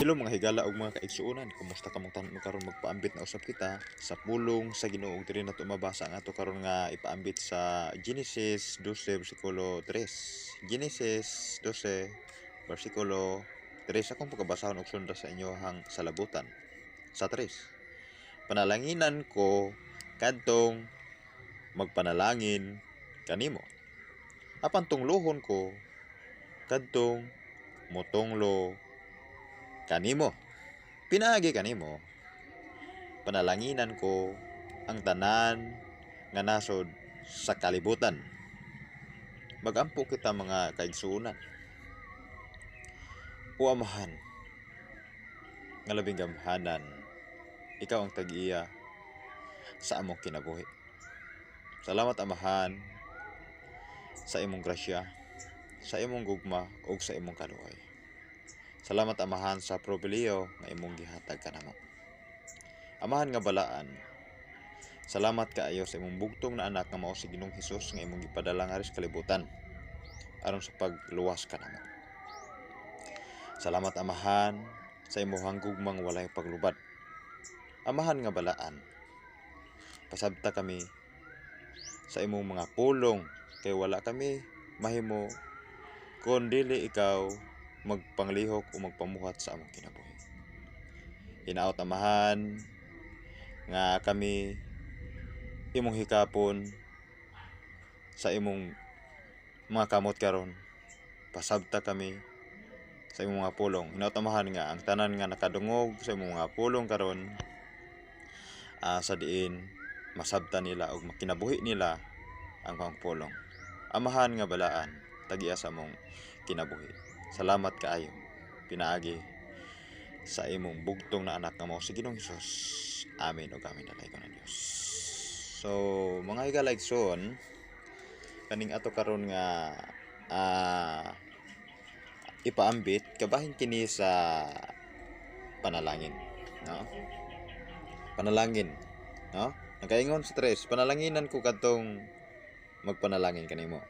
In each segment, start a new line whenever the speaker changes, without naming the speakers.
Hello, mga higala ug mga kaigsuonan, kumusta kamong tanan karon? Magpaambit na usab kita sa pulong sa Ginoo ug diri nato mabasa ang ato karon nga ipaambit sa Genesis 12 bersikulo 3. Genesis 12 bersikulo 3, akong pagkabasahon og sunda sa inyohang salabutan. Sa 3. Panalanginan ko kadtong magpanalangin kanimo. Apan tunglohon ko kadtong motunglo kanimo. Pinaagi kanimo, panalanginan ko ang tanan nga nasod sa kalibutan. Magampo kita, mga kaigsuonan. O Amahan, nga labing gamhanan, ikaw ang tag-iya sa among kinabuhi. Salamat, Amahan, sa imong grasya, sa imong gugma ug sa imong kaluoy. Salamat, Amahan, sa pribilehiyo nga imong gihatag kanamo. Amahan nga balaan, salamat kaayo sa imong bugtong na anak nga mao si Ginoong Hesus nga imong gipadala ngari sa kalibutan aron sa pagluwas kanamo. Salamat, Amahan, sa imong gugmang walay paglubad. Amahan nga balaan, pasabta kami sa imong mga pulong kay wala kami mahimo kon dili ikaw magpanglihok o magpamuhat sa among kinabuhi. Hinaot, Amahan, nga kami imong hikapon sa imong mga kamot karon. Pasabta kami sa imong mga pulong. Hinaot, Amahan, nga ang tanan nga nakadungog sa imong mga pulong karon sa diin masabta nila ug makinabuhi nila ang mga pulong. Amahan nga balaan, tag-iya sa among kinabuhi. Salamat kaayo pinaagi sa imong bugtong na anak nga mao si Ginoong Hesus. Amen ug amen. Dalaygon ang Dios. So, mga higala, igsoon, kaning ato karon nga ipaambit kabahin kini sa panalangin, no? Panalangin, no? Nakaingon sa tres, "Panalanginan ko kadtong magpanalangin kanimo.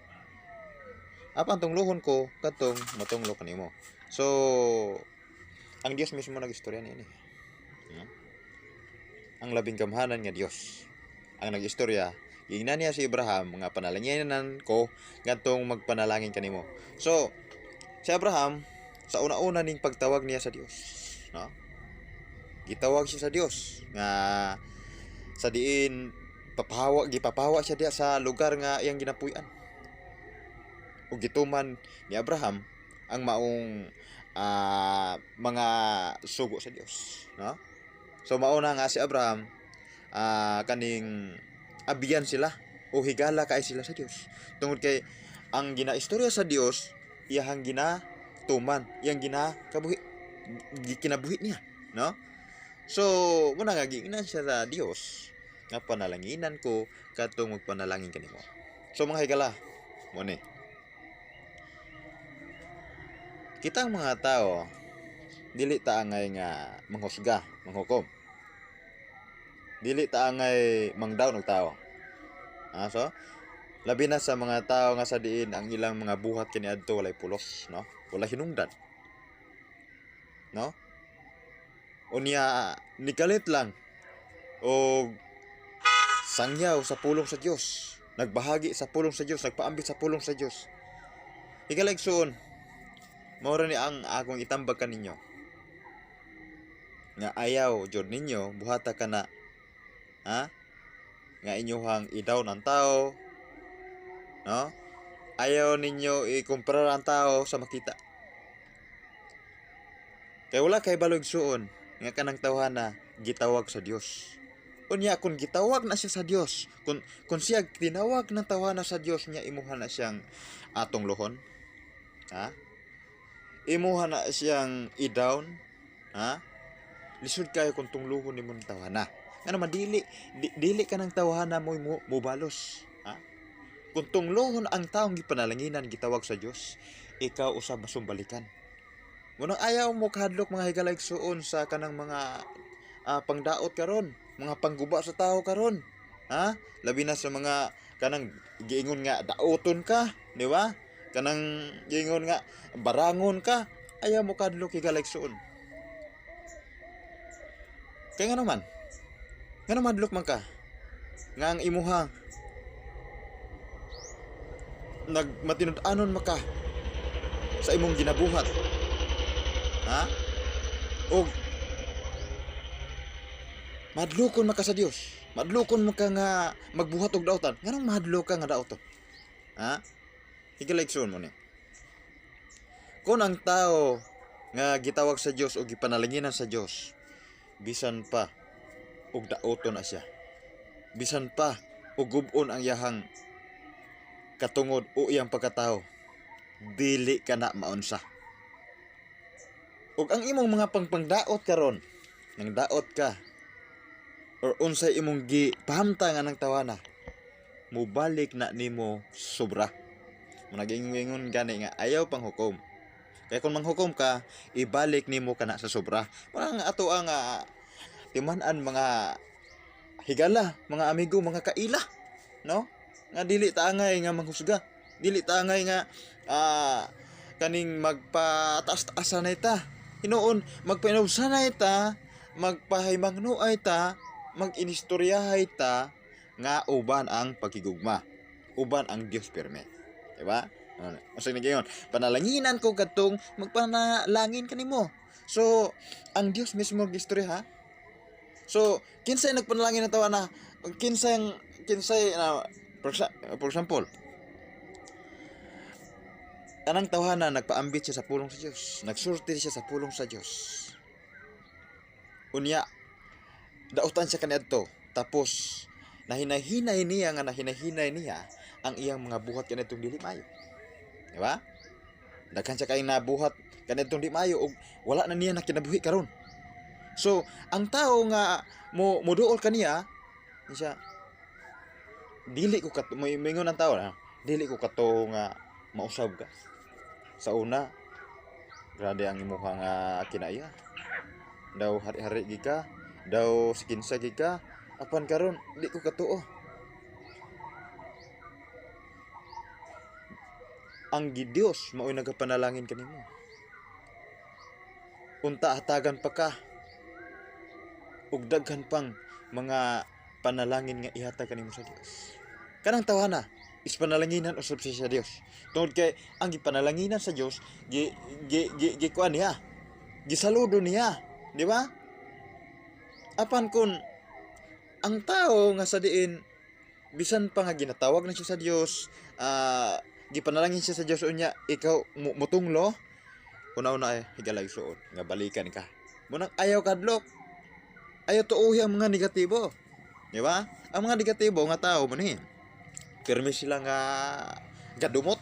Apan tunglohon ko kadtong motunglo kanimo." So, ang Dios mismo nag-istorya niini. No? Ang labing gamhanan nga Dios ang nag-istorya. Giingnan niya si Abraham nga "Panalanginan ko ngadtong magpanalangin kanimo." So, si Abraham sa una-una ning pagtawag niya sa Dios, no? Gitawag siya sa Dios nga sa diin papawa, gipapawa siya diya sa lugar nga iyang ginapuy-an. Ug gituman ni Abraham ang maong mga sugo sa Dios, no? So mauna nga si Abraham kaning abiyan sila o higala kay sila sa Dios. Tungod kay ang ginaistorya sa Dios iyahang ginatuman, iyang ginakabuhi, kinabuhi niya, no? So, muna nga giingnan siya sa Dios nga "Panalanginan ko kadtong magpanalangin kanimo." So, mga higala, mo ni. Kitang mga tao dili ta angay nga manghusga, manghukom. Dili ta angay mangdown og tao. So labi na sa mga tao nga sa diin ang ilang mga buhat kaniadto walay pulos, no? Walay hinungdan. No? Unya nikalit lang og sangyaw sa pulong sa Dios, nagbahagi sa pulong sa Dios, nagpaambit sa pulong sa Dios. Higala, igsoon, mao ra ni ang akong itambag kaninyo. Nga ayaw jud ninyo buhata kana, ha? Nga inyohang i-down ang tao, no? Ayaw ninyo ikumpara ang tao sa makita. Kay wala kay balo, igsuon, nga kanang tawhana gitawag sa Dios. Unya kung gitawag na siya sa Dios, kung siya tinawag ng tawhana sa Dios niya, imuha na siyang atong lohon. Ha? Imuha na siyang i-down, ha? Lisod kayo kung tungluhon nimo ng tawhana. Nga naman dili dili ka ng tawhana mo mobalos, ha? Kung tungluhon ang taong gipanalanginan, gitawag sa Dios, ikaw usab masumbalikan. Munang ayaw mo kahadlok, mga higala, igsuon, sa kanang mga pangdaot karon, mga pangguba sa tao karon. Ha? Labi na sa mga kanang giingon nga daoton ka, di ba? Kanang giingon nga barangon ka, ayaw mo kahadlok, higala, igsuon. Kaya nga naman, nga madlok man ka nga ang imuha nagmatinud-anon maka sa imong ginabuhat, ha? Og madlokon man ka sa Dios, madlokon man ka nga magbuhat og daotan, nganong mahadlok ka nga daoton, ha? Higala, igsoon, mo ni kung ang tao nga gitawag sa Dios o gipanalanginan sa Dios, bisan pa og daoton na siya, bisan pa og gub-on ang iyahang katungod o iyang pagkatao, dili ka na maunsa. Ug ang imong mga pangpangdaot karon, nang daot ka or unsay imong gipahamtang anang tawana, mubalik na nimo sobra. Nag-ingon gani nga ayaw pang hukom. Kaya kung manghukom ka, ibalik nimo kana sa sobra. Parang ato ang timan-an, mga higala, mga amigo, mga kaila, no? Nga dili taangay nga manghusga. Dili taangay nga kaning magpataas-taasan ta. Hinuon magpainubsanay ta, magpahimangnuay ta, mag-inistoryahay ta nga uban ang pagkigugma. Uban ang Dios pirme. Diba? Ano, unsa nagayon? Panalanginan ko kadtong magpanalangin kanimo. So, ang Dios mismo gistorya, ha. So, kinsay nagpanalangin na tawa na kinsay kinsay na for example, anang tawhana nagpaambit siya sa pulong sa Dios. Nagsulti siya sa pulong sa Dios. Unya dautan siya kaniadto. Tapos nahinahinay niya nga nahinahinay niya ang iyang mga buhat kaniadtong dili maayo. Di ba? Daghan siya kay nabuhat kaniadtong di maayo ug wala na niya nakinabuhi karon. So, ang tao nga mo moduol kaniya, siya dili ko kato, moingon ang tao na dili ko kato nga mausab ka. Sa una, grabe ang imuha nga kinaya. Daw hari-hari gi ka, daw sikinsa gi ka, apan karon di ko katuo. Ang Diyos mao'y nagapanalangin kanimo. Unta hatagan pa ka ug daghan pang mga panalangin nga ihatag kanimo sa Dios. Kanang tawhana is panalanginan usab siya sa Dios. Tungod kay ang gipanalanginan sa Dios, gi gi gi, gi kuan niya. Gisaludo niya, di ba? Apan kun ang tao nga sa diin bisan pa nga ginatawag na siya sa Dios, gipanalangin siya sa Dios, unya ikaw mutunglo, una-una ay higala, igsuon, nga balikan ka. Munang ayaw kadlok. Ayaw tuuhi ang mga negatibo. Di ba? Ang mga negatibo nga tao man eh. Pirmi sila nga gadumot.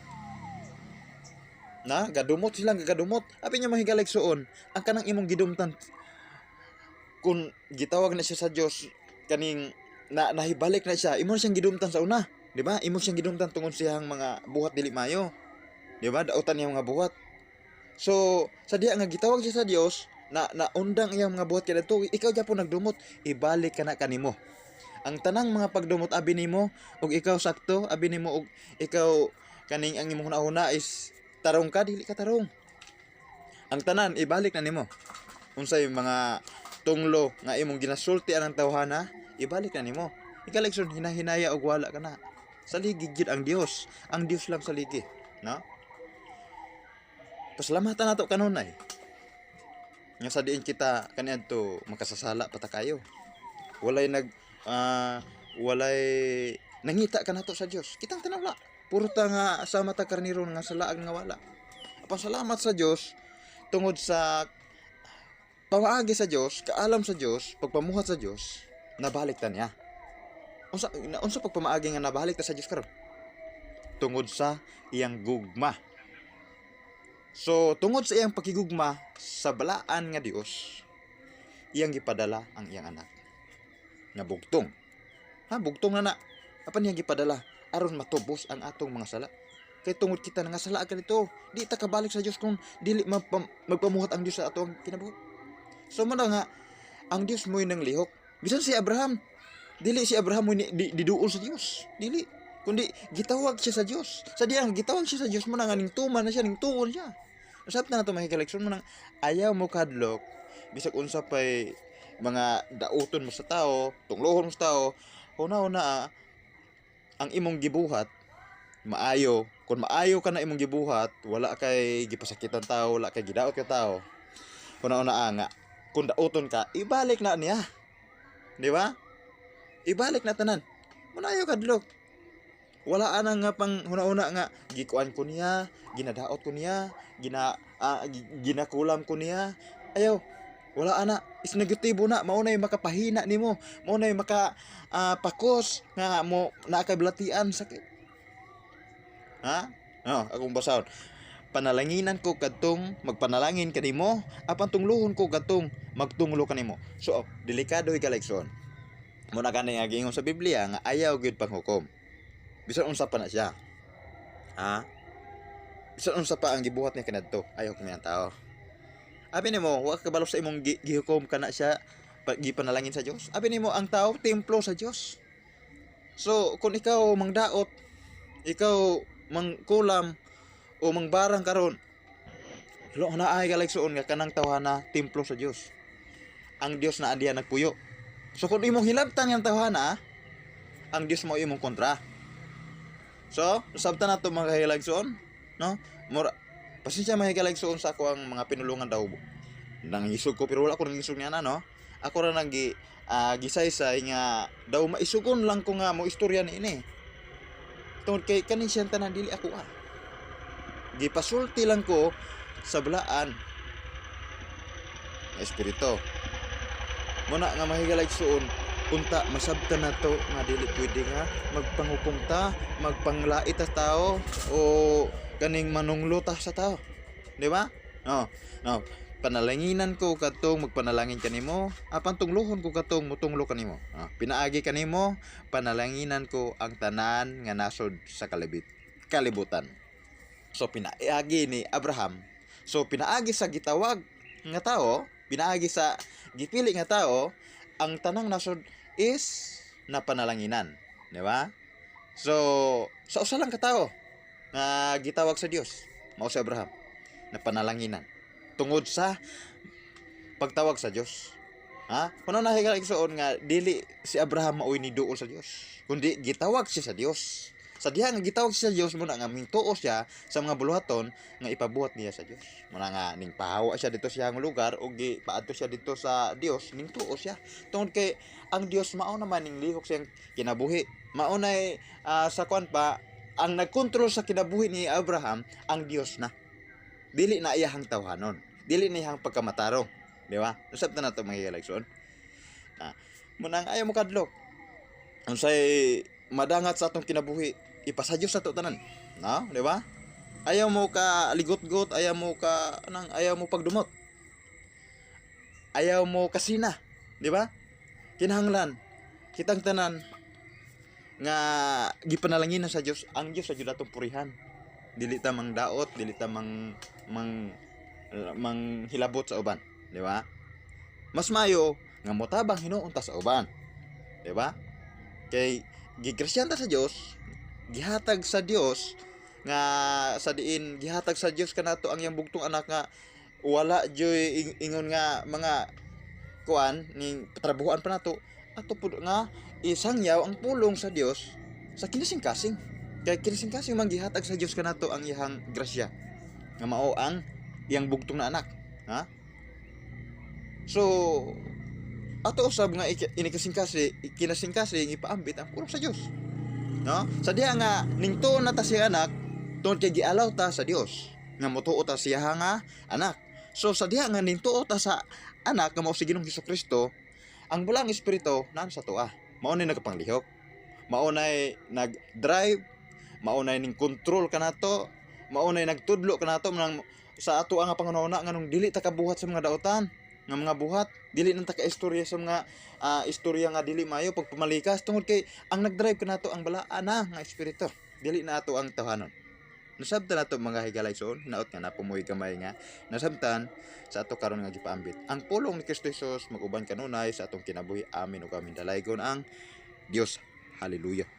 Na, gadumot sila nga gadumot. Abi niya, mahigala, igsuon, ang kanang imong gidumtan kung gitawag na siya sa Dios, kaning na nahibalik na siya, imo na siyang gidumtan sa una, di ba? Imo siyang gidumtan tungod siyang mga buhat dili mayo, di ba? Dautan niya mga buhat. So sa diha nga gitawag siya sa Dios na naundang iyang mga buhat kadto, ikaw gyapon nagdumot, ibalik ka na kanimo ang tanang mga pagdumot abi nimo, og ikaw sakto abi nimo, og ikaw kaning ang imong hunahuna is tarong ka, dili ka tarong. Ang tanan ibalik na nimo. Unsay mga tunglo nga imong ginasulti anang tawhana, ibalik na nimo. Ikaw, igsoon, hinahinaya og wala ka na. Saligi gyud ang Dios. Ang Dios lang saligi, no? Pasalamatan nato kanunay nga sa diin kita kaniadto makasasala pa ta kayo. Walay nag walay nangita kanato sa Dios. Kitang tanan wala. Puro ta nga sama ta karniro nga sa laag nga wala. Apan salamat sa Dios tungod sa pamaagi sa Dios, kaalam sa Dios, pagpamuhat sa Dios, nabalik ta niya. Unsa pagpamaagi nga nabalik ta sa Dios karon? Tungod sa iyang gugma. So, tungod sa iyang pakigugma sa balaan nga Dios, iyang gipadala ang iyang anak. Nga bugtong. Ha, bugtong na na. Apan iyang gipadala aron matubos ang atong mga sala. Kay tungod kita nga sala kanito, di ta kabalik sa Dios kung dili magpamuhat ang Dios sa atong kinabuhi. So mo na nga ang Dios mo'y nang lihok. Bisan si Abraham, dili si Abraham mo'y diduol sa Dios. Dili. Kundi gitawag siya sa Dios. Sa diyang gitawag siya sa Dios, mo na nga ning tuman na siya, ning tuon siya. Usap na nato, mga higala, igsoon, mo nang ayaw mo kadlok bisag unsa pay mga dauton mo sa tao, tunglohon mo sa tao, una-una ang imong gibuhat maayo. Kung maayo ka na imong gibuhat, wala kay gipasakitan tao, wala kay gidaot ka tao. Una-una nga kung dauton ka, ibalik na niya. Di ba? Ibalik na tanan. Munayo kadlok. Wala ana nga pang huna-huna nga gikuan ko niya, ginadaot ko niya, ginakulam ko niya. Ayaw. Wala ana, is negatibo na, mao nay makapahina nimo, mao nay maka pakos nga mo nakablatian sakit. Ha? No, akong basahon. Panalanginan ko kadtong magpanalangin kanimo, apan tunglohon ko kadtong magtunglo kanimo. So, delikado higalaigsoon. Muna kani nga giingon sa Biblia nga ayaw gyud panghukom. Bisan unsa pa na siya. Ha? Bisan unsa pa ang gibuhat niya kanadto, ayaw kami ang tao. Abi nimo, wa ka kabalo sa imong gihukom kana siya gipanalangin sa Dios. Abi nimo ang tao templo sa Dios. So, kung ikaw mangdaot, ikaw mangkulam o mangbarang karon, lo na ay galaigsoon nga kanang tawhana templo sa Dios. Ang Dios na andiyan nagpuyo. So kung imong hilabtan nga tawhana, ang Dios mo imong kontra. So, sabtan nato mga kahilaigsoon, no? Mura pasensya mga higaligsoon sa ako ang mga pinulungan daw. Nangisog ko pero wala ko nangisog niya na, no? Ako ra nang gisaysay nga daw maisugon lang ko nga mo istorya ni ini. Tungod kay kanin siyang tanan dili ako ah. Gipasulti lang ko sa balaan nga espiritu. Muna nga mahigaligsoon, unta masabtan nato nga dili pwede nga magpanghukom ta, magpanglait ta tao o kaning manunglo ta sa tao. Di ba? No. No. Panalanginan ko kadtong magpanalangin kanimo, apan tunglohon ko kadtong mutunglo kanimo. Ah, pinaagi kanimo, panalanginan ko ang tanan nga nasod sa kalibutan. So pinaagi ni Abraham. So pinaagi sa gitawag nga tao, pinaagi sa gipili nga tao, ang tanang nasod is napanalanginan, di ba? So sa usa lang ka tawo nga gitawag sa Dios, mao si Abraham, napanalanginan tungod sa pagtawag sa Dios. Ha? Kuno na igsuon nga dili si Abraham maoy ni duol sa Dios, kundi gitawag siya sa Dios. Sa diha nga gitawag siya sa Dios, muna nga mingtuo siya sa mga buluhaton nga ipabuhat niya sa Dios. Muna nga ning pahawa siya dito sa iyang lugar ug gipaadto siya dito sa Dios, ning tuo siya. Tungod kay ang Dios mao naman ning lihok siyang kinabuhi. Mao nay sa kuan pa ang nagkontrol sa kinabuhi ni Abraham ang Dios na. Dili na iyahang tawhanon. Dili na iyahang pagkamatarong. Di ba? Usap na nato mga higaligsoon. Na, munang ayaw mo kadlok. Unsay madangat sa atong kinabuhi, ipasadyo sa ato tanan. No? Di ba? Ayaw mo ka ligot-got, ayaw mo ka anang ayaw mo pagdumot. Ayaw mo kasina, di ba? Kinahanglan kitang tanan nga gipanalangin na sa Dios, ang Dios sa jud atong purihan. Dili ta mang daot, dili ta mang mang mang hilabot sa uban, di ba? Mas mayo nga motabang hinuon ta sa uban. Di ba? Kay gigrasyan ta sa Dios, gihatag sa Dios nga sa diin gihatag sa Dios kanato ang iyang bugtong anak nga wala joy ingon nga mga kuan ning trabuhan pa nato ato pud nga isangyaw ang pulong sa Dios sa kinasing-kasing, kay kinasing-kasing man gihatag sa Dios kanato ang iyang grasya nga mao ang iyang bugtong na anak, ha. So ato usab nga inikasing-kasing ikinasing-kasing ipaambit ang pulong sa Dios, no, sa diha nga ning tuon na ta siya anak tungod kay gialaw ta sa Dios nga motuo ta siya nga anak. So sa diha nga ning tuo ta sa anak nga mao si Ginoong Kristo, ang bulang espiritu naan sa tuwa, mao ni nagapanglihok, mao nay nag-drive, mao nay ning control kanato, mao nay nagtudlo kanato nang sa ato ang pangunahuna nganong dili ta kabuhat sa mga daotan nga mga buhat, dili nang ta ka-istorya sa mga istorya nga dili maayo pagpamalikas, tungod kay ang nag-drive kanato ang balaan na nga espiritu, dili na ato ang tawhanon. Nasabtan nato mga higalayson, hinaot nga napumoy gamay nga nasabtan sa ato karon nga gipaambit. Ang pulong ni Kristo Jesus mag-uban kanunay sa atong kinabuhi. Amin ug amin. Dalaygon ang Dios. Hallelujah.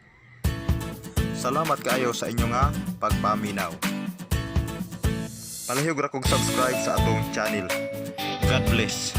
Salamat kaayo sa inyo nga pagpaminaw. Palihog ra kog subscribe sa atong channel. God bless.